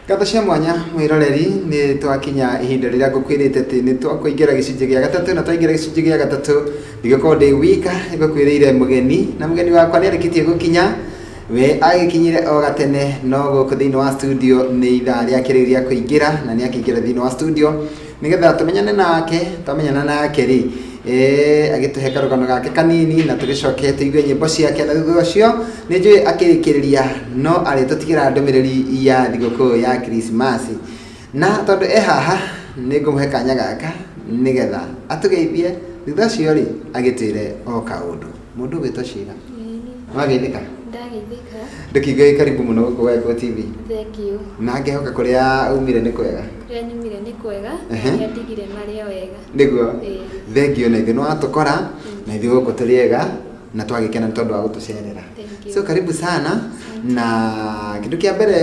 Ngatho cia mwanya mwĩroreri, nĩ twakinya ihinda rĩrĩa ngũkwĩrĩte atĩ nĩ twakũingĩra gĩcunjĩ gĩa gatatũ, na twaingĩra gĩcunjĩ gĩa gatatũ ndigũkorwo ndĩ wika, nĩngũkwĩrĩire mũgeni, na mũgeni wakwa nĩ arĩkĩtie gũkinya. We agĩkinyire o gatene, no gũkũ thĩinĩ wa studio nĩ ithaa rĩake rĩu rĩa kũingĩra, na nĩ akĩingĩra thĩinĩ wa studio nĩgetha tũmenyane nake. Twamenyana nake rĩ, agĩtũhe karũgano gake kanini na tũgĩcoke tũigue nyĩmbo ciake, na thutha ũcio nĩ njũĩ akĩrĩkĩrĩria no arĩtũtigĩra ndũmĩrĩri ya thigũkũ ya Krismasi. Na tondũ e haha, nĩ ngũmũhe kanya gaka nĩgetha atũgeithie, thutha ũcio rĩ, agĩtwĩre o kaũndũ. Mũndũ ũgwĩtwo Sheila, wageithĩka? Ndageithĩka. Ndũkiuge karibu mũno gũkũ gwa Gĩkũyũ TV. Thank you. Na ngehoka kũrĩa umire nĩ kwega. Kũrĩa nyumire nĩ kwega, Ehe. arĩa ndigire marĩ o ega. Nĩguo. Ĩĩ. Thengiũ, na ithuĩ nĩ watũkora, na ithuĩ gũkũ tũrĩ ega na twagĩkena nĩ tondũ wa gũtũcerera. Thank you. So karibu sana, na kĩndũ kĩa mbere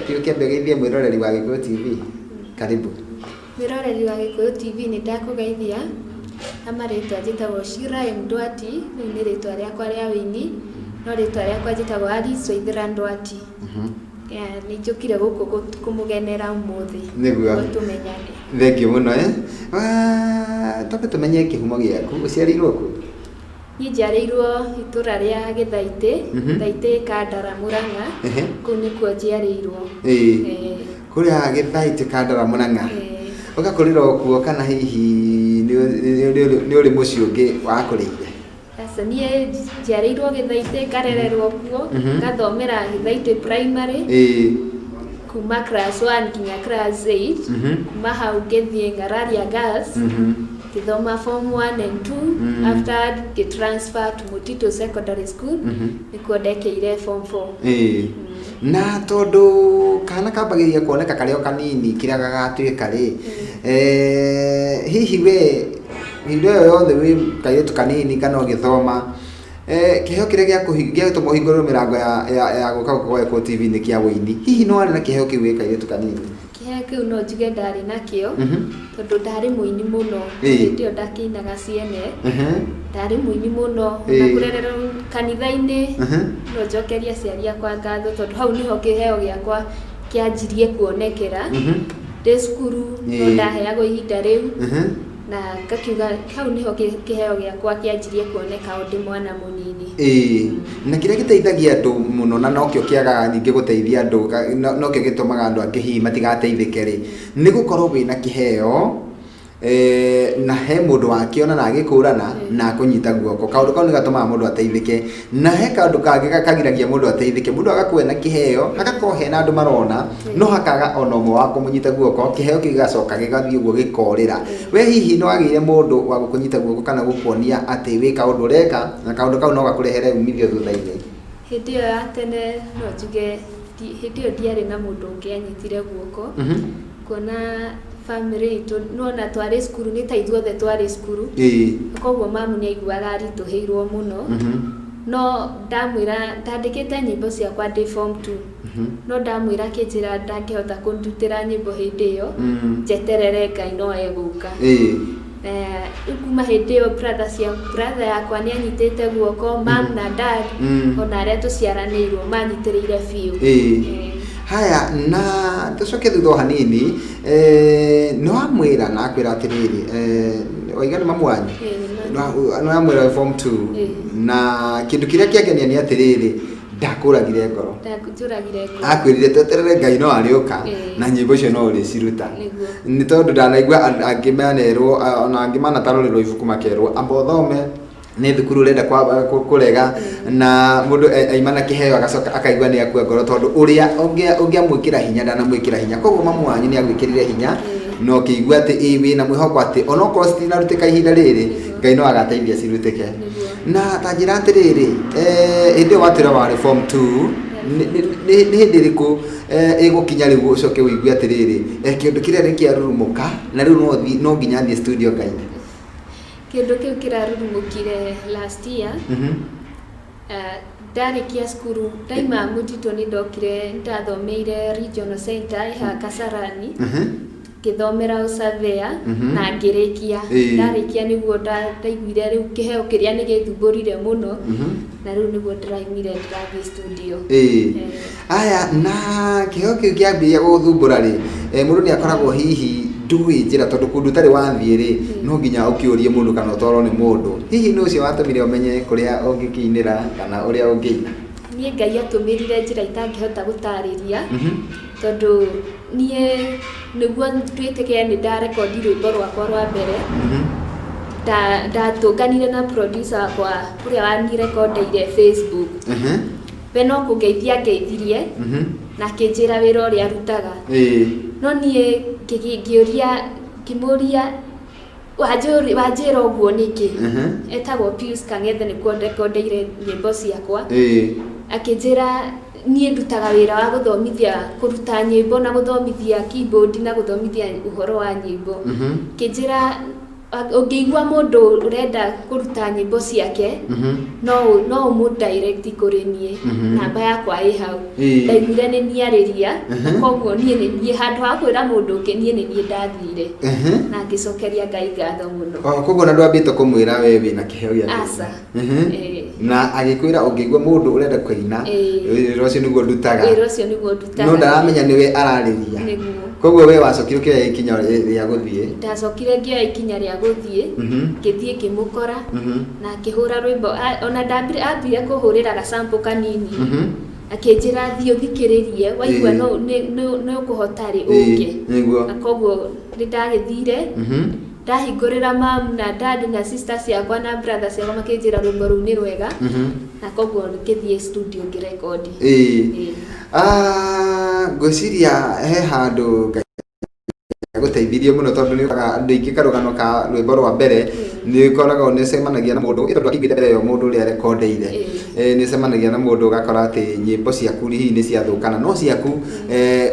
tiũ kĩambe geithie mwĩroreri wa Gĩkũyũ TV. Karibu. Mwĩroreri wa Gĩkũyũ TV, nĩ ndakũgeithia. Na marĩtwa njĩtagwo Shira M Ndwati, rĩu nĩ rĩtwa rĩakwa rĩa wĩini, no rĩtwa rĩakwa njĩtagwo Alice Waithera Ndwati. Yeah, nĩ njũkire gũkũ kũmũgenera ũmũthĩ. Nĩguo. Nĩguo tũmenyane. Thengiũ mũno. Twambe tũmenye kĩhumo gĩaku, ũciarĩirwo kũ? Niĩ njiarĩirwo itũra rĩa Gĩthaitĩ, Gĩthaitĩ Kandara, Mũrang'a, kũu nĩkuo njiarĩirwo. Ĩĩ. Kũrĩa Gĩthaitĩ Kandara, Mũrang'a. Ĩĩ. Ũgakũrĩra o kuo kana hihi nĩ ũrĩ mũciĩ ũngĩ wakũrĩire? Aca, niĩ njiarĩirwo Gĩthaitĩ, ngarererwo kuo, ngathomera Gĩthaitĩ Primary, kuma class 1 nginya class 8. Kuma hau ngĩthiĩ Ng'araria Girls, ngĩthoma form 1 and 2. After ngĩtransfer to Mutito Secondary School, nĩkuo ndekeire form 4. Ĩĩ. Na tondũ kana kambagĩrĩria kuoneka karĩ o kanini kĩrĩa gagatuĩka rĩ, hihi we hĩndĩ ĩyo yothe wĩ kairĩtu kanini kana ũgĩthoma, kĩheo kĩrĩa gĩa gũtũma ũhingũrĩrwo mĩrango ya gũka gũkũ gwa Gĩkũyũ TV nĩ kĩa ũini, hihi nĩ warĩ na kĩheo kĩu wĩ kairĩtu kanini? Kĩheo kĩu no njuge ndarĩ nakĩo, tondũ ndarĩ mũini mũno. Hĩndĩ ĩyo ndakĩinaga ciene, ndarĩ mũini mũno na kũrererwo kanitha-inĩ. No njokerie aciari akwa ngatho, tondũ hau nĩho kĩheo gĩakwa kĩanjirie kuonekera. Ndĩ cukuru no ndaheagwo ihinda rĩu, na ngakiuga hau nĩho kĩheo gĩakwa kĩanjirie kuoneka o ndĩ mwana mũnini. Ĩĩ, na kĩrĩa gĩteithagia andũ mũno na nokĩo kĩagaga ningĩ gũteithia andũ, nokĩo gĩtũmaga andũ angĩ hihi matigateithĩke rĩ, nĩ gũkorwo wĩna kĩheo, na he mũndũ wakĩona na agĩkũrana na akũnyita guoko. Kaũndũ kau nĩ gatũmaga mũndũ ateithĩke. Na he kaũndũ kangĩ kagiragia mũndũ ateithĩke, mũndũ agakorwo ena kĩheo, hagakorwo hena andũ marona, no hakaga ona ũmwe wa kũmũnyita guoko, kĩheo kĩu gĩgacoka gĩgathiĩ ũguo gĩkorĩra. We hihi nĩ wagĩire mũndũ wa gũkũnyita guoko kana gũkuonia atĩ wĩ kaũndũ ũreka na kaũndũ kau no gakũrehere umithio thutha-inĩ? Hĩndĩ ĩyo ya tene no njuge hĩndĩ ĩyo ndiarĩ na mũndũ ũngĩ anyitire guoko, kuona family itũ nĩwona twarĩ cukuru, nĩ ta ithuothe twarĩ cukuru, koguo mamu nĩ aiguaga aritũhĩirwo mũno. No ndamwĩra ndandĩkĩte nyĩmbo ciakwa ndĩ form 2, no ndamwĩra akĩnjĩra ndangĩhota kũndutĩra nyĩmbo hĩndĩ ĩyo, njeterere Ngai no egũka. Rĩu kuma hĩndĩ ĩyo brother yakwa nĩ anyitĩte guoko, mam na dad, ona arĩa tũciaranĩirwo manyitĩrĩire biũ. Haya, na tũcoke thutha o hanini, nĩ wamwĩra na akwĩra atĩrĩrĩ, waiga nĩ mamu wanyu? Ĩĩ, nĩ mamu. Nĩ wamwĩra wĩ form 2? Ĩĩ. Na kĩndũ kĩrĩa kĩangenia nĩ atĩrĩrĩ, ndakũragire ngoro. Ndanjũragire ngoro. Akwĩrire tweterere Ngai no arĩũka, na nyĩmbo icio no ũrĩciruta. Nĩguo. Nĩ tondũ ndanaigua angĩ manerwo, ona angĩ manatarũrĩrwo ibuku makerwo amba ũthome, nĩ thukuru ũrenda kũrega, na mũndũ aima na kĩheo agacoka akaigua nĩ akua ngoro tondũ ũrĩa ũngĩamwĩkĩra hinya ndanamwĩkĩra hinya. Koguo mamu wanyu nĩ agwĩkĩrire hinya, na ũkĩigua atĩ ĩ wĩna mwĩhoko atĩ onokorwo citinarutĩka ihinda rĩrĩ, Ngai no agateithia cirutĩke. Na ta njĩra atĩrĩrĩ, hĩndĩ ĩyo watwĩra warĩ form 2, nĩ hĩndĩ ĩrĩkũ ĩgũkinya rĩu ũcoke ũigue atĩrĩrĩ, kĩũndũ kĩrĩa nĩ kĩarurumũka na rĩu no nginya thiĩ studio ngaine? Kĩndũ kĩu kĩrarurumũkire last year. Ndarĩkia cukuru, ndaima Mũtitũ, nĩ ndokire, ndathomeire Regional Center ĩhaha Kasarani. Ngĩthomera ũsavea na ngĩrĩkia. Ndarĩkia nĩguo ndaiguire rĩu kĩheo kĩrĩa nĩ gĩthumbũrire mũno, na rĩu nĩguo ndĩraumire ndĩrathiĩ studio. Aya, na kĩheo kĩu kĩambĩrĩria gũgũthumbũra rĩ, mũndũ nĩ akoragwo hihi ndũĩ njĩra, tondũ kũndũ ũtarĩ wathiĩ rĩ, no nginya ũkĩũrie mũndũ kana ũtwarwo nĩ mũndũ. Hihi nũ ũcio watũmire ũmenye kũrĩa ũngĩkĩinĩra kana ũrĩa ũngĩina? Niĩ Ngai atũmĩrire njĩra itangĩhota gũtarĩria, tondũ niĩ nĩguo twĩtĩke nĩ ndarekondi rwĩmbo rwakwa rwa mbere, ndatũnganire na producer wakwa ũrĩa wanirekondeire Facebook. We no kũngeithia angeithirie na akĩnjĩra wĩra ũrĩa arutaga. No niĩ ngĩũria, ngĩmũria, wanjĩra ũguo nĩkĩ? Etagwo Pius Kang'ethe, nĩkuo ndekondeire nyĩmbo ciakwa. Akĩnjĩra niĩ ndutaga wĩra wa gũthomithia kũruta nyĩmbo na gũthomithia keyboard na gũthomithia ũhoro wa nyĩmbo. Akĩnjĩra ũngĩigua mũndũ ũrenda kũruta nyĩmbo ciake, no ũmũ direct kũrĩ niĩ, namba yakwa ĩ hau. Ndaiguire nĩ niarĩria, koguo niĩ nĩ niĩ handũ ha kwĩra mũndũ ũngĩ, niĩ nĩ niĩ ndathire na ngĩcokeria Ngai ngatho mũno. O, koguo na ndwambĩte kũmwĩra we wĩna kĩheo gĩa kũina? Aca. Na agĩkwĩra ũngĩigua mũndũ ũrenda kũina, wĩra ũcio nĩguo ndutaga. Wĩra ũcio nĩguo ndutaga. No ndaramenya nĩwe ararĩria. Nĩguo. Koguo we wacokire ũkĩoya ikinya rĩa gũthiĩ? Ndacokire ngĩoya ikinya rĩa gũthiĩ, ngĩthiĩ ngĩmũkora na akĩhũra rwĩmbo. Ona ndambire, ambire kũhũrĩra gasample kanini, akĩnjĩra thiĩ ũthikĩrĩrie, waigua nĩ ũkũhota rĩ, ũke. Na koguo nĩ ndagĩthire, ndahingũrĩra mam na dad na sister ciakwa na brother ciakwa, makĩnjĩra rwĩmbo rũu nĩ rwega, na koguo ngĩthiĩ studio ngĩrekondi. Ah, ngwĩciria he handũ Ngai agũteithirie mũno, tondũ nĩ ũkoraga andũ aingĩ karũgano ka rwĩmbo rwa mbere nĩ ũkoragwo nĩ ũcemanagia na mũndũ, tondũ akĩiguĩte mbere ĩyo mũndũ ũrĩa arekondeire, nĩ ũcemanagia na mũndũ ũgakora atĩ nyĩmbo ciaku hihi nĩ ciathũkana, no ciaku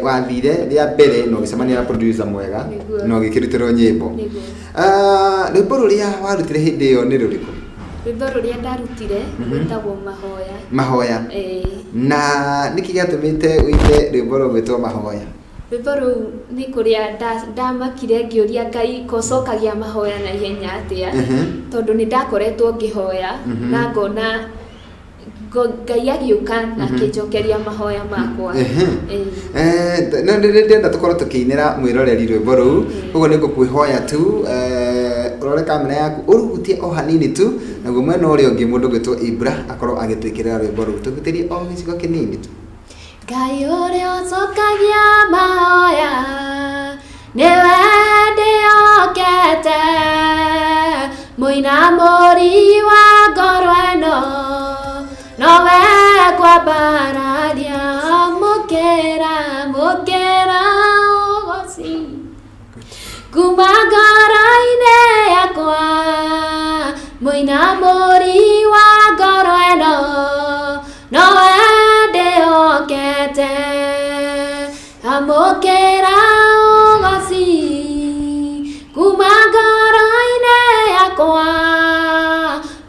wathire rĩa mbere na ũgĩcemania na producer mwega na ũgĩkĩrutĩrwo nyĩmbo. Ah, rwĩmbo rũrĩa warutire hĩndĩ ĩyo nĩ rũrĩkũ? Rwĩmbo rũrĩa ndarutire rwĩtagwo Mahoya. Mahoya. Na nĩkĩ gĩatũmĩte ũine rwĩmbo rũgwĩtwo Mahoya? Rwĩmbo rũu nĩ kũrĩa ndamakire ngĩũria Ngai kocokagia mahoya na ihenya atĩa, tondũ nĩ ndakoretwo ngĩhoya na ngona Ngai agĩũka na akĩnjokeria mahoya makwa. No ndĩrenda tũkorwo tũkĩinĩra mwĩroreri rwĩmbo rũu, koguo nĩ ngũkwĩhoya tu ũrore kamera yaku, ũrũhutie o hanini tu, naguo mwena ũrĩa ũngĩ mũndũ ũgwĩtwo Ibra akorwo agĩtwĩkĩrĩra rwĩmbo rũu. Tũhutĩrie o gĩcigo kĩnini tu. Ngai ũrĩa ũcokagia mahoya, nĩwe ndĩhokete, mũinamũri wa ngoro ĩno, nowe kwambararia, mũkĩra mũkĩra ũgoci kuma ngoro-inĩ yakwa, mũinamũri wa ngoro ĩno, nowe ndĩhokete, amũkĩra ũgoci kuma ngoro-inĩ yakwa,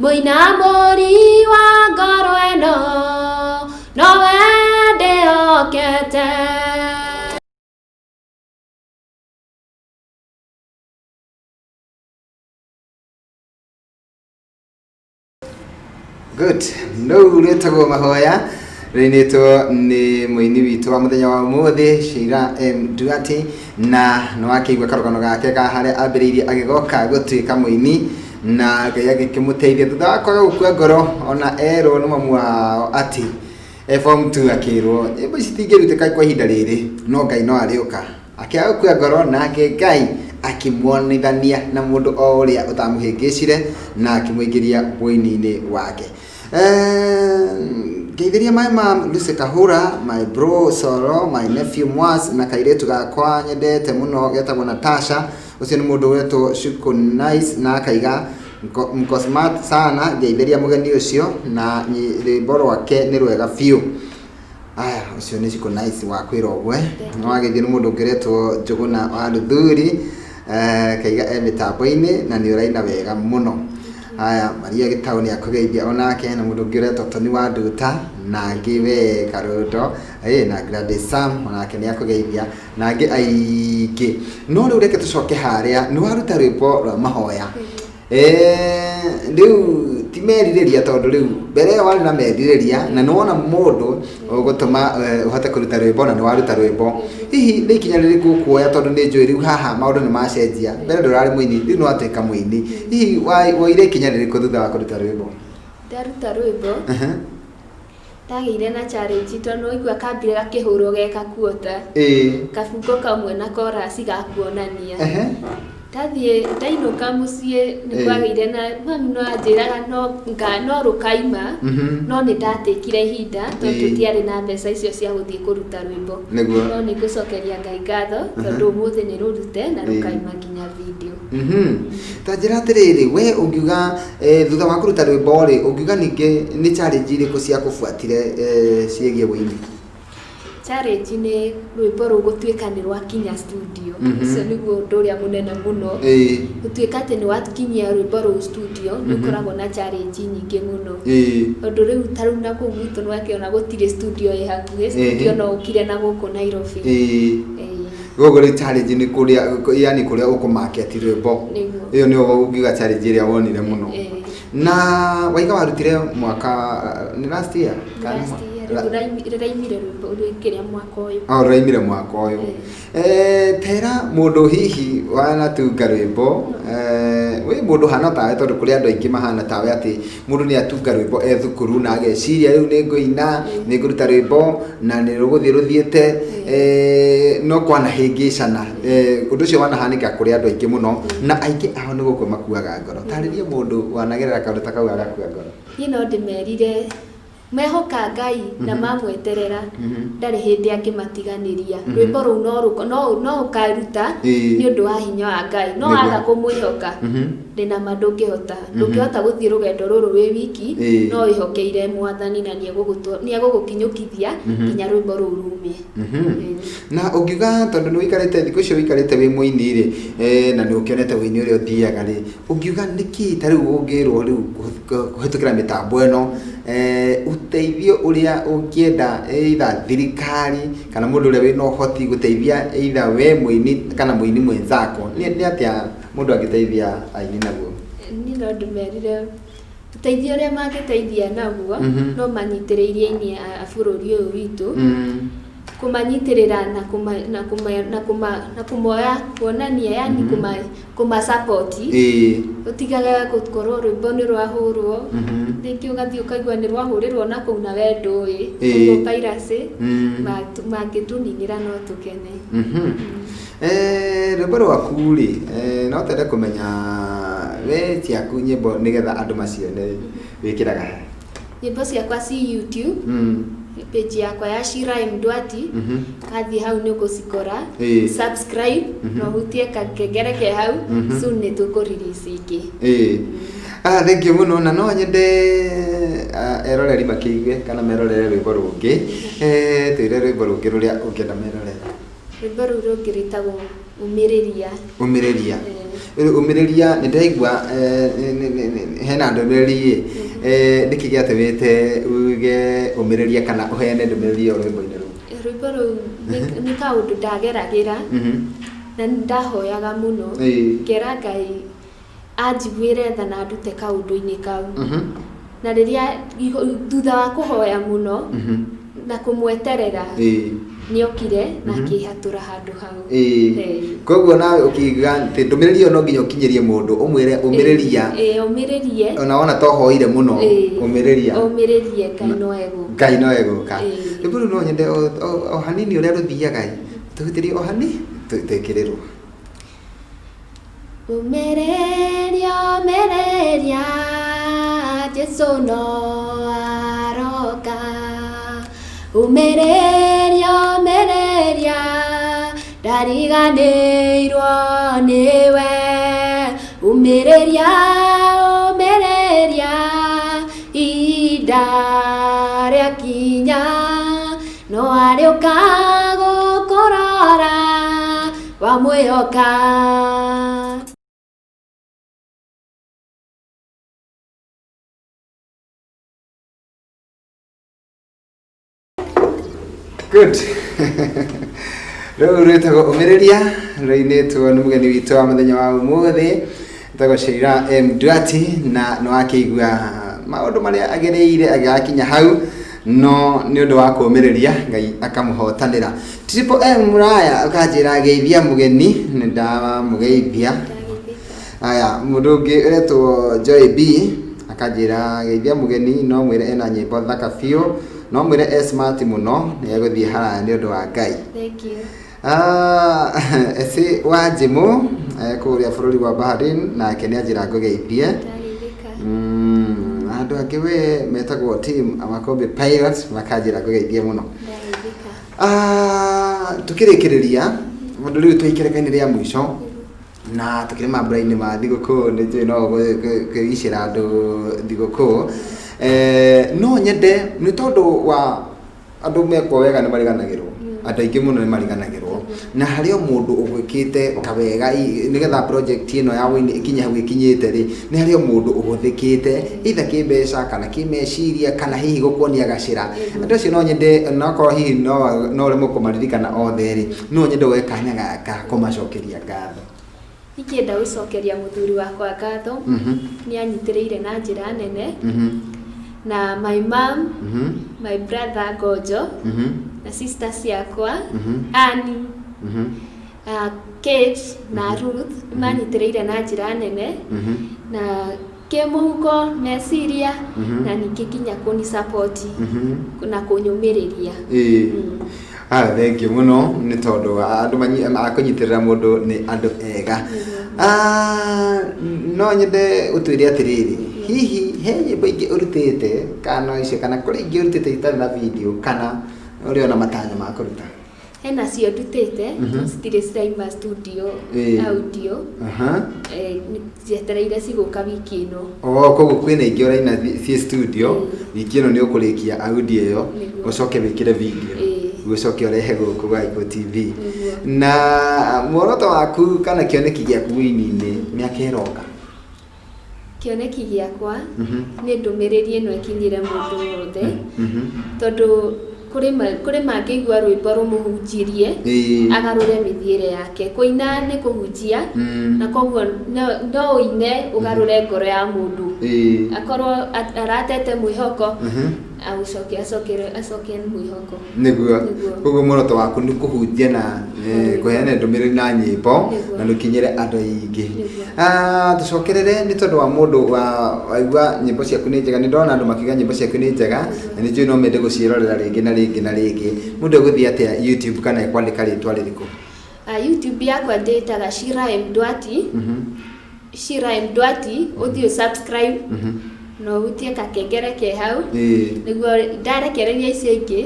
mũinamũri wa ngoro ĩno, nowe ndĩhokete. Good. Rũu rwĩtagwo Mahoya, rũinĩtwo nĩ mũini witũ wa mũthenya wa ũmũthĩ, Sheila M Duarte, na nĩ wakĩigua karũgano gake ka harĩa ambĩrĩirie agĩgoka gũtuĩka mũini, na Ngai agĩkĩmũteithia thutha wa kwaga gũkua ngoro, ona erwo nĩ mamu wao atĩ e form 2 akĩrwo nyĩmbo ici itingĩrutĩka kwa ihinda rĩrĩ, no Ngai no arĩũka. Akĩaga gũkua ngoro, nake Ngai akĩmuonithania na mũndũ o ũrĩa ũtamũhĩngĩcire na akĩmũingĩria ũini-inĩ wake. Ngeithĩria my mom Lucy Kahura, my bro Soro, my nephew Mwas na kairĩtu gakwa nyendete mũno getagwo Natasha. Ũcio nĩ mũndũ wetwo Shuku Nice, na akaiga mko smart sana, ngeithĩria mũgeni ũcio na rwĩmbo rwake nĩ rwega biũ. Aya, ũcio nĩ Shuku Nice wa kwĩrogwe. Nĩ wageithio nĩ mũndũ ũngĩretwo Njũgũna wa Luthuri, kaiga e mĩtambo-inĩ na nĩ ũraina wega mũno. Haya, Maria Gĩtaũ nĩ akũgeithia onake, na mũndũ ũngĩ ũretwo Tony wa Nduta, na angĩ we Karũndo, na Gladys Sam onake nĩ akũgeithia, na angĩ aingĩ. No rĩu reke tũcoke harĩa, nĩ waruta rwĩmbo rwa mahoya. Rĩu ti merirĩria, tondũ rĩu mbere ĩyo warĩ na merirĩria, na nĩ wona mũndũ ũgũtũma ũhote kũruta rwĩmbo, na nĩ waruta rwĩmbo. Hihi nĩ ikinya rĩrĩkũ ũkuoya, tondũ nĩ njũĩ rĩu haha maũndũ nĩ macenjia, mbere ndũrarĩ mũini, rĩu nĩ watuĩka mũini. Hihi woire ikinya rĩrĩkũ thutha wa kũruta rwĩmbo? Ndaruta rwĩmbo, ndagĩire na challenge, tondũ waigua kambire gakĩhũrwo ge kakuota, kabungo kamwe na chorus ga kuonania. Ndathiĩ ndainũka mũciĩ, nĩ kwagĩire na mami, no anjĩraga no nga no rũkaima, no nĩ ndatĩkire ihinda tondũ tũtiarĩ na mbeca icio cia gũthiĩ kũruta rwĩmbo. No nĩ ngũcokeria Ngai ngatho tondũ ũmũthĩ nĩ rũrute na rũkaima nginya video. Ta njĩra atĩrĩrĩ, we ũngiuga thutha wa kũruta rwĩmbo rĩ, ũngiuga ningĩ nĩ challenge irĩkũ ciakũbuatire ciĩgiĩ wũini? Challenge nĩ rwĩmbo rũu gũtuĩka nĩ rwakinya studio. Ũcio nĩguo ũndũ ũrĩa mũnene mũno. Gũtuĩka atĩ nĩ wakinyia rwĩmbo rũu studio, nĩ ũkoragwo na challenge nyingĩ mũno, tondũ rĩu ta rĩu na kũu gwitũ nĩ wakĩona gũtirĩ studio ĩ hakuhĩ. Studio no ũkire na gũkũ Nairobi. Koguo rĩu challenge nĩ kũrĩa, yani kũrĩa ũkũmarket rwĩmbo. Nĩguo. Ĩyo nĩyo ũngiuga challenge ĩrĩa wonire mũno. Na waiga warutire mwaka nĩ last year? Kana Last year, rĩu rĩraimire rwĩmbo rwĩkĩrĩa mwaka ũyũ. O rũraimire mwaka ũyũ. Tera mũndũ hihi wanatunga rwĩmbo, wĩ mũndũ hana tawe, tondũ kũrĩ andũ aingĩ mahana tawe, atĩ mũndũ nĩ atunga rwĩmbo e thukuru na ageciria rĩu nĩ ngũina, nĩ ngũruta rwĩmbo na nĩ rũgũthiĩ rũthiĩte, no kwanahĩngĩcana. Ũndũ ũcio wanahanĩka kũrĩ andũ aingĩ mũno, na aingĩ ao nĩ gũkua makuaga ngoro. Tarĩria mũndũ wanagerera kaũndũ ta kau agakua ngoro. Niĩ no ndĩmerire mehoka Ngai na mamweterera, ndarĩ hĩndĩ angĩmatiganĩria. Rwĩmbo rũu no ũkaruta nĩ ũndũ wa hinya wa Ngai, no waga kũmwĩhoka, ndĩna ma ndũngĩhota gũthiĩ rũgendo rũrũ wĩ wiki. No wĩhokeire Mwathani na nĩ egũgũkinyũkithia nginya rwĩmbo rũu rume. Na ũngiuga, tondũ nĩ ũikarĩte thikũ icio ũikarĩte wĩ mũini rĩ, na nĩ ũkĩonete ũini ũrĩa ũthiaga rĩ, ũngiuga nĩkĩ ta rĩu ũngĩrwo rĩu kũhĩtũkĩra mĩtambo ĩno, ũteithio ũrĩa ũngĩenda, either thirikari kana mũndũ ũrĩa wĩna ũhoti gũteithia, either we mũini kana mũini mwenzako, nĩ atĩa mũndũ angĩteithia aini naguo? Niĩ no ndĩmerire ũteithio ũrĩa mangĩteithia naguo, no manyitĩrĩirie aini a bũrũri ũyũ witũ, kũmanyitĩrĩra na kũma na kũma na kũma na kũmoya kuonania, yani kũma support, ũtigaga gũkorwo rwĩmbo nĩ rwahũrwo, rĩngĩ ũgathiĩ ũkaigua nĩ rwahũrĩrwo na kũu na we ndũĩ. Koguo piracy, mangĩtũninĩra no tũkene. Rwĩmbo rwaku rĩ, no twende kũmenya we ciaku nyĩmbo nĩgetha andũ macione wĩkĩraga ha? Nyĩmbo ciakwa ci YouTube, page yakwa ya Shira M Ndwati. Kathiĩ hau nĩ ũgũcikora. Subscribe na ũhutie kakengere ke hau. Soon nĩ tũkũ release ingĩ. Ĩĩ. Ah, thank you mũno, na no nyende eroreri makĩigue kana merorere rwĩmbo rũngĩ. Twĩre rwĩmbo rũngĩ rũrĩa ũngĩenda merorere. Rwĩmbo rũu rũngĩ rwĩtagwo Ũmĩrĩria. Ũmĩrĩria. Rĩu Ũmĩrĩria nĩ ndĩraigua hena ndũmĩrĩri ĩ, nĩkĩ gĩatũmĩte uge ũmĩrĩria kana ũheane ndũmĩrĩri ĩyo rwĩmbo-inĩ rũu? Rwĩmbo rũu nĩ kaũndũ ndageragĩra na nĩ ndahoyaga mũno, ngera Ngai anjiguĩre tha na ndute kaũndũ-inĩ kau, na rĩrĩa thutha wa kũhoya mũno na kũmweterera, nĩokire na akĩhatũra handũ hau. Koguo nawe ũkiuga atĩ ndũmĩrĩri ĩyo no nginya ũkinyĩrie mũndũ ũmwĩre ũmĩrĩria. Ĩĩ, ũmĩrĩrie. Ona wona to hoire mũno, ũmĩrĩria. Ũmĩrĩrie, Ngai no egũka. Ngai no egũka. Rwĩmbo rũu no nyende o hanini ũrĩa rũthiaga ĩ, tũhutĩrie o hani twĩkĩrĩrwo. Ũmĩrĩria, ũmĩrĩria, Jesu no aroka. Ũmĩrĩria, ũmĩrĩria, ndariganĩirwo nĩwe. Ũmĩrĩria, ũmĩrĩria, ihinda rĩakinya no arĩũka gũkũrora wamwĩhoka. Good. Rĩu rwĩtagwo ũmĩrĩria, rũinĩtwo nĩ mũgeni witũ wa mũthenya wa ũmũthĩ, etagwo Sheila M Duati, na nĩ wakĩigua maũndũ marĩa agereire agĩgakinya hau, no nĩ ũndũ wa kũũmĩrĩria Ngai akamũhotanĩra. Triple M Mũraya ũkanjĩra geithia mũgeni, nĩ ndamũgeithia. Ndageithĩka. Aya, mũndũ ũngĩ ũretwo Joy B akanjĩra geithia mũgeni, no mwĩre ena nyĩmbo thaka biũ, no mwĩre e smart mũno, nĩ egũthiĩ haraya nĩ ũndũ wa Ngai. Thank you. Ah, Esi wa Njimũ kũrĩa bũrũri wa Bahrain, nake nĩ anjĩra ngũgeithie. Ndageithĩka. Andũ angĩ we metagwo team Amakombe Pirates makanjĩra ngũgeithie mũno. Ndageithĩka. Ah, tukĩrĩkĩrĩria mũndũ rĩu tũikĩrĩka-inĩ rĩa mũico na tukĩrĩ mambura-inĩ ma thigũkũ, nĩ njũĩ no kwĩicĩra andũ thigũkũ. No nyende nĩ tondũ wa andũ mekwo wega nĩ mariganagĩrwo, andũ aingĩ mũno nĩ mariganagĩrwo, na harĩ o mũndũ ũgwĩkĩte kawega nĩgetha project ĩno ya wũini ĩkinye hau ĩkinyĩte rĩ, nĩ harĩ o mũndũ ũhũthĩkĩte either kĩmbeca kana kĩmeciria kana hihi gũkuonia gacĩra. Andũ acio no nyende, onakorwo hihi no ũremwo kũmaririkana othe rĩ, no nyende woe kanya gaka kũmacokeria ngatho. Ingĩenda gũcokeria mũthuri wakwa ngatho, nĩ anyitĩrĩire na njĩra nene, na my mom, my brother Ngojo, na sister ciakwa Annie, Kate na Ruth, nĩ manyitĩrĩire na njĩra nene na kĩmũhuko, meciria, na ningĩ nginya kũni support na kũnyũmĩrĩria. Ĩĩ. Ah, thank you mũno nĩ tondũ andũ a kũnyitĩrĩra mũndũ nĩ andũ ega. Ah, no nyende ũtwĩre atĩrĩrĩ, hihi he nyĩmbo ingĩ ũrutĩte kana no icio, kana kũrĩ ingĩ ũrutĩte itarĩ na video, kana ũrĩ ona matanya ma kũruta? Hena cio ndutĩte, no citirĩ ciraima studio audio. Njetereire cigũka wiki ĩno. Oh, koguo kwĩna ingĩ ũraina ciĩ studio, wiki ĩno nĩ ũkũrĩkia audio ĩyo, ũcoke wĩkĩre video, ũcoke ũrehe gũkũ gwa Gĩkũyũ TV. Na muoroto waku kana kĩoneki gĩaku wũini-inĩ mĩaka ĩroka? Kĩoneki gĩakwa nĩ ndũmĩrĩri ĩno ĩkinyĩre mũndũ wothe, tondũ kũrĩ mangĩigua rwĩmbo rũmũhunjirie, agarũre mĩthiĩre yake. Kũina nĩ kũhunjia, na koguo no ũine ũgarũre ngoro ya mũndũ. Akorwo aratete mwĩhoko, agũcoke acoke mwĩhoko. Nĩguo. Nĩguo. Koguo muoroto waku nĩ kũhunjia na kũheana ndũmĩrĩri na nyĩmbo, na rũkinyĩre andũ aingĩ. Tũcokerere nĩ tondũ wa mũndũ waigua nyĩmbo ciaku nĩ njega, nĩ ndona andũ makiuga nyĩmbo ciaku nĩ njega, na nĩ njũĩ no mende gũciĩrorera rĩngĩ na rĩngĩ na rĩngĩ. Mũndũ egũthiĩ atĩa YouTube kana ekwandĩka rĩtwa rĩrĩkũ? YouTube yakwa ndĩtaga Shira M Duati. Shira M Duati, ũthiĩ subscribe na ũhutie kakengere ke hau, nĩguo ndarekereria icio ingĩ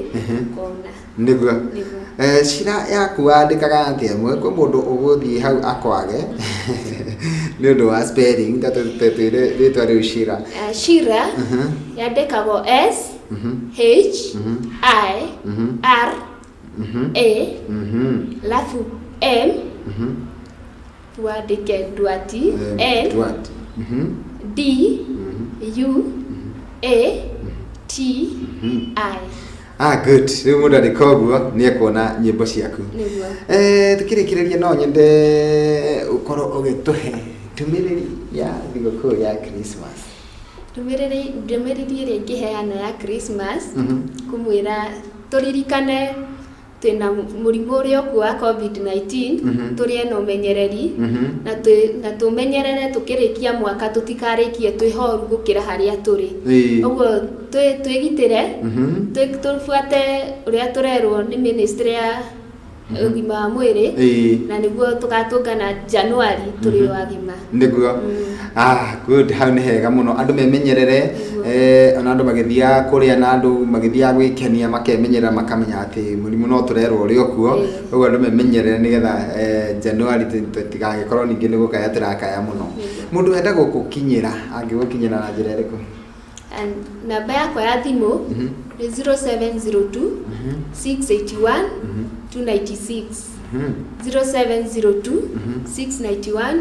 kona. Nĩguo. Nĩguo. Shira yaku wandĩkaga atĩa? Kwĩ mũndũ ũgũthiĩ hau akwage nĩ ũndũ wa spelling, ta twĩre rĩtwa rĩu Shira. Shira yandĩkagwo S H I R A lafu M, wandĩke Duati, N Duati. D U A T I. Ah, good. Rĩu mũndũ andĩka ũguo nĩ ekuona nyĩmbo ciaku. Nĩguo. Tukĩrĩkĩrĩria no nyende ũkorwo ũgĩtũhe ndũmĩrĩri ya thigũkũ ya Christmas. Ndũmĩrĩri ĩrĩa ingĩheana ya Christmas, kũmwĩra tũririkane twĩna mũrimũ ũrĩa ũkuo wa COVID-19, tũrĩe na ũmenyereri, na tũmenyerere tũkĩrĩkia mwaka tũtikarĩkie twĩ horu gũkĩra harĩa tũrĩ. Ũguo twĩgitĩre, tũbuate ũrĩa tũrerwo nĩ ministry ya ũgima wa mwĩrĩ, na nĩguo tũgatũngana January tũrĩ o agima. Nĩguo. Ah, good. Hau nĩ hega mũno. Andũ memenyerere, ona andũ magĩthiaga kũrĩa na andũ magĩthiaga gwĩkenia makemenyerera, makamenya atĩ mũrimũ no tũrerwo ũrĩ o kuo. Ũguo andũ memenyerere nĩgetha January tũtigagĩkorwo ningĩ nĩ gũkaya tũrakaya mũno. Mũndũ wenda gũgũkinyĩra angĩgũkinyĩra na njĩra ĩrĩkũ? Namba yakwa ya thimũ nĩ 0702 681 296. 0702 691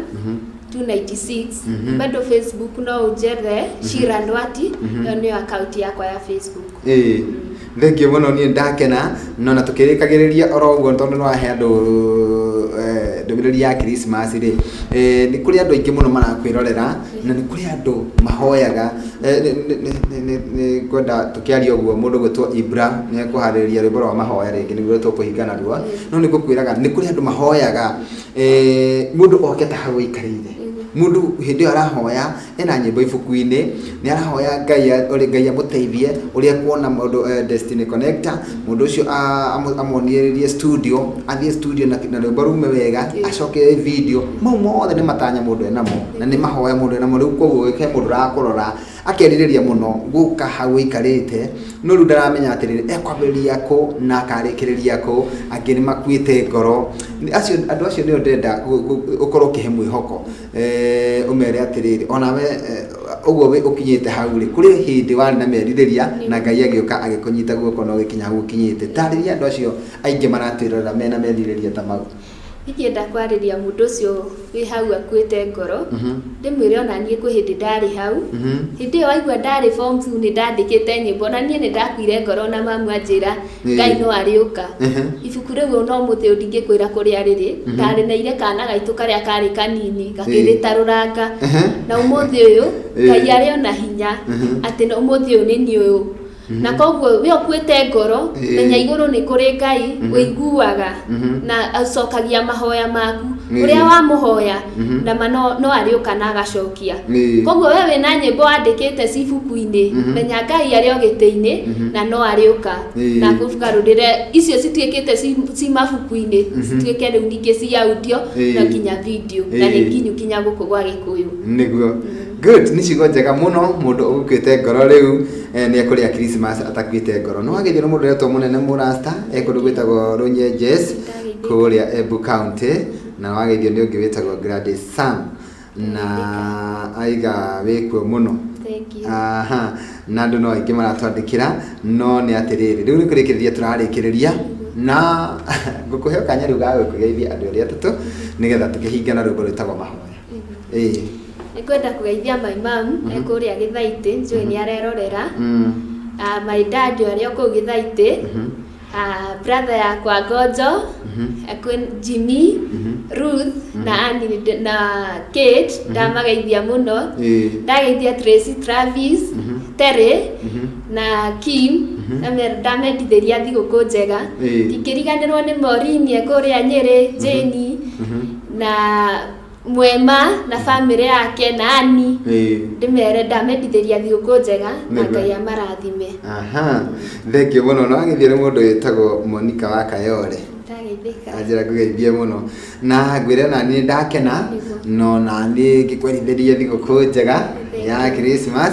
296. Bado Facebook no ũnjethe Shira Ndwati, ĩyo nĩyo account yakwa ya Facebook. Ĩĩ. Thengiũ mũno, niĩ ndakena no na tũkĩrĩkagĩrĩria oro ũguo, tondũ nĩ wahe andũ ndũmĩrĩri ya Christmas rĩ, nĩ kũrĩ andũ aingĩ mũno marakwĩrorera na nĩ kũrĩ andũ mahoyaga. Nĩ ngwenda tũkĩaria ũguo, mũndũ gwĩtwo Ibra nĩ ekũharĩrĩria rwĩmbo rwa mahoya rĩngĩ nĩguo tũkũhinga naruo, no nĩ ngũkwĩraga nĩ kũrĩ andũ mahoyaga, mũndũ oke ta hau ũikarĩire, mũndũ hĩndĩ ĩyo arahoya ena nyĩmbo ibuku-inĩ, nĩ arahoya Ngai ũrĩa Ngai amũteithie ũrĩa kuona mũndũ, Destiny Connector, mũndũ ũcio amuonĩrĩrie studio, athiĩ studio na rwĩmbo rume wega, acoke video. Mau mothe nĩ matanya mũndũ enamo na nĩ mahoya mũndũ enamo. Rĩu koguo he mũndũ ũrakũrora akerirĩria mũno gũka hau ũikarĩte, no rĩu ndaramenya atĩrĩrĩ, ekwambĩrĩria kũ na akarĩkĩrĩria kũ. Angĩ nĩ makuĩte ngoro. Acio andũ acio nĩo ndĩrenda ũkorwo ũkĩhe mwĩhoko, ũmere atĩrĩrĩ, onawe ũguo ũkinyĩte hau rĩ, kũrĩ hĩndĩ warĩ na merirĩria na Ngai agĩũka agĩkũnyita guoko na ũgĩkinya hau ũkinyĩte. Tarĩria andũ acio aingĩ maratwĩrorera mena merirĩria ta mau. Ingĩenda kwarĩria mũndũ ũcio wĩ hau akuĩte ngoro, ndĩmwĩre ona niĩ kwĩ hĩndĩ ndarĩ hau. Hĩndĩ ĩyo waigua ndarĩ form 2, nĩ ndandĩkĩte nyĩmbo na niĩ nĩ ndakuire ngoro, na mamu anjĩra Ngai no arĩũka. Ibuku rĩu no mũthĩ ũyũ ndingĩkwĩra kũrĩa rĩrĩ. Ndarĩneire kana gaitũ karĩa karĩ kanini gakĩrĩtarũranga, na ũmũthĩ ũyũ Ngai arĩ ona hinya atĩ na ũmũthĩ ũyũ nĩ niĩ ũyũ. Na koguo we ũkuĩte ngoro, menya igũrũ nĩ kũrĩ Ngai ũiguaga na acokagia mahoya maku. Ũrĩa wamũhoya na ma no arĩũka na agacokia. Koguo we wĩna nyĩmbo wandĩkĩte ci ibuku-inĩ, menya Ngai arĩ o gĩtĩ-inĩ na no arĩũka na kũgarũrĩre icio cituĩkĩte ci mabuku-inĩ, cituĩke rĩu ningĩ ci audio na nginya video na nĩ nginyu nginya gũkũ gwa Gĩkũyũ. Nĩguo, good, nĩ ciugo njega mũno. Mũndũ ũgũkuĩte ngoro rĩu nĩ ekũrĩa Christmas atakuĩte ngoro. Nĩ wageithio nĩ mũndũ ũretwo mũnene mũrasta e kũndũ gwĩtagwo Rũnyenjes kũrĩa Embu County, na wageithio nĩ ũngĩ wĩtagwo Gladys Sam na aiga wĩkuo mũno. Thank you. Aha, na andũ no aingĩ maratwandĩkĩra, no nĩ atĩrĩrĩ, rĩu nĩ kũrĩkĩrĩria tũrarĩkĩrĩria na ngũkũhe kanya rĩu ga gũkũgeithia andũ erĩ atatũ nĩgetha tũkĩhinga na rwĩmbo rwĩtagwo mahoya. Ĩĩ. Nĩngwenda kũgeithia my mum e kũrĩa Gĩthaitĩ, njũĩ nĩ arerorera. My dad arĩ o kũu Gĩthaitĩ. Brother yakwa Gonjo, kwĩ Jimmy, Ruth na Annie na Kate, ndamageithia mũno. Ndageithia Tracy, Travis, Terry na Kim, ndamendithĩria thigũkũ njega. Ndingĩriganĩrwo nĩ Maureen e kũrĩa Nyĩrĩ, Jane na Mwema na bamĩrĩ yake na Annie. Ndĩmere ndamendithĩria thigũkũ njega na Ngai amarathime. Aha, thengiũ mũno. No agĩthiĩ nĩ mũndũ wĩtagwo Monica wa Kayore. Ndageithĩka. Anjĩra ngũgeithie mũno na ngwĩre na niĩ ndakena. No na niĩ ngĩkwerithĩria thigũkũ njega ya Christmas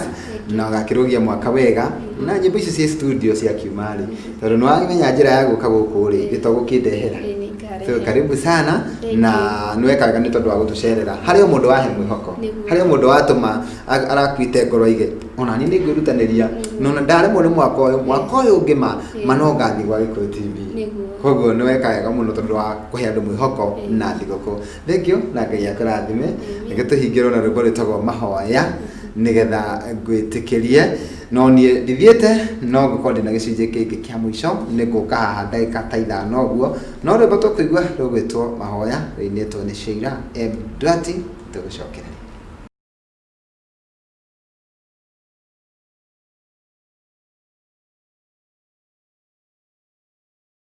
na ũgakĩrũgia mwaka wega na nyĩmbo icio ciĩ studio cia kiuma rĩ, tondũ nĩ wamenya njĩra ya gũka gũkũ rĩ, gĩto gũkĩndehera. Ĩĩ, nĩ ngarehe. So, karibu sana. Thank Na nĩ weka wega nĩ tondũ wa gũtũcerera. Harĩ o mũndũ wahe mwĩhoko, harĩ o mũndũ watũma arakuĩte ngoro aige ona niĩ nĩ ngwĩrutanĩria, no na ndaremwo nĩ mwaka ũyũ, mwaka ũyũ ũngĩ ma no ngathiĩ gwa Gĩkũyũ TV. Koguo nĩ weka wega mũno tondũ wa kũhe andũ mwĩhoko na thigũkũ. Thank you na Ngai akũrathime. Reke tũhingĩrwo na rwĩmbo rwĩtagwo mahoya nĩgetha ngwĩtĩkĩrie, no niĩ ndithiĩte, no ngũkorwo ndĩna gĩcunjĩ kĩngĩ kĩa mũico, nĩ ngũka haha ndagĩka ta 5 ũguo. No rwĩmbo tũkũigua rũgwĩtwo mahoya, rũinĩtwo nĩ Sheila M Duarte. Tũgũcokereria.